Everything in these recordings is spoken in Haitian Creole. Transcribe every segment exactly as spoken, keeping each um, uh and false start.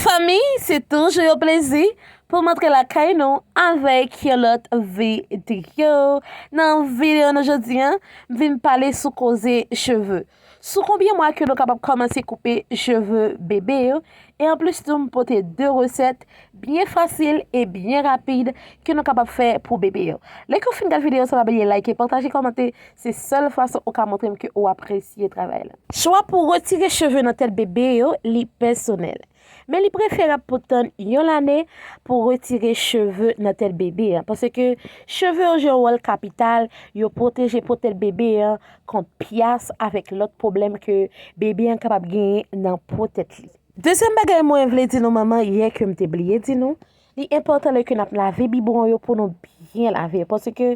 Fanmi, se toujou yon plezi pou m antre lakay nou avèk yon lòt videyo. Nan videyo nou jodi a, m vin pale sou koze cheve. Sou konbyen mwa ke nou kapab kòmanse koupe cheve bebe yo? E anplis tou, m pote de resèt byen fasil e byen rapid ke nou kapab fè pou bebe yo. Lè ke w fin gade videyo sa, pa bliye like, pataje, kòmante. Se sèl fason ou ka montre m ke ou apresye travay la. Chwa pou retire cheve nan tèt bebe yo, li pèsonèl. Men li preferab pou tann yon lane pou retire cheve nan tèt bebe a. Paske cheve yo jwe yon wòl kapital, yo pwoteje po tèt bebe a kont pyas avèk lòt pwoblèm ke bebe a kapab genyen nan po tèt li. Dezyèm bagay mwen vle di nou, manman, yè ke m te bliye di nou, li enpòtan lè ke n ap lave bibwon yo pou nou byen lave yo, paske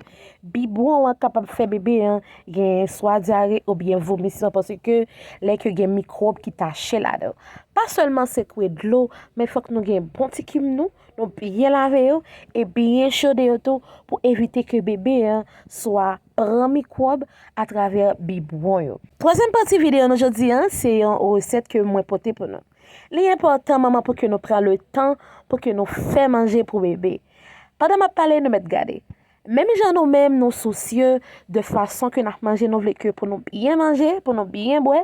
bibwon an kapab fè bebe a gen swa dyare oubyen vomisman, paske lè ke gen mikwòb ki tache ladan. Pa sèlman sekwe dlo, men fòk nou gen bon ti kim nou, nou byen lave yo e byen chode yo tou pou evite ke bebe a swa pran mikwòb atravè bibwon yo. Twazyèm pati videyo nou jodi a, se yon resèt ke mwen pote pou nou. Li enpòtan, manman, pou ke nou pran le tan pou ke nou fè manje pou bebe. Pandan m ap pale, nou mèt gade. Menm jan nou menm nou sousye de fason ke n ap manje, nou vle ke pou nou byen manje, pou nou byen bwè,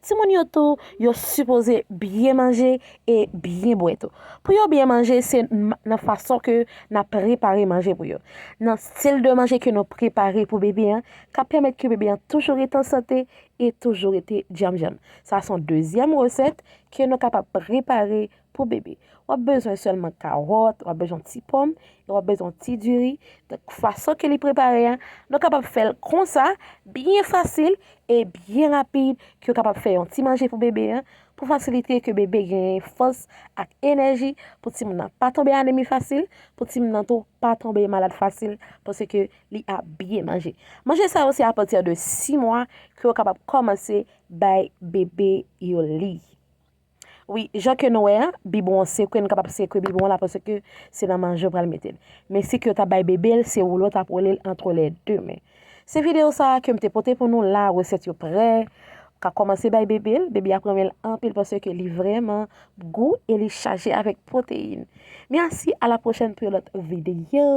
timoun yo tou, yo sipoze byen manje e byen bwè tou. Pou yo byen manje, se m- nan fason ke n ap prepare manje pou yo. Nan stil de manje ke nou prepare pou bebe a, k ap pèmèt ke bebe a toujou rete an sante e toujou rete djanm djanm. Sa se yon dezyèm resèt ke nou kapab prepare pou bebe. W ap bezwen sèlman kawòt, w ap bezwen ti pòm, e w ap bezwen ti diri. Donk, fason ke li prepare a, nou kapab fè l konsa, byen fasil e byen rapid, ke w kapab fè yon ti manje pou bebe a, pou fasilite ke bebe genyen fòs ak enèji, pou timoun nan pa tonbe anemi fasil, pou timoun nan tou pa tonbe malad fasil, paske li ap byen manje. Manje sa yo se apati de sis mwa ke w kapab kòmanse bay bebe yo li. Wi, jan ke nou wè a, bibwon sekwe, nou kapab sekwe bibwon la paske se nan manje w pral mete l. Men si ke w ta bay bebe l, se woulo w t ap woule l entre les deux mains. Se videyo sa a ke m te pote pou nou la, resèt yo prè. Ka kòmanse bay bebe l, bebe ap renmen l anpil paske li vrèman gou e li chaje avèk pwoteyin. Mèsi, a la pwochèn pou yon lòt videyo.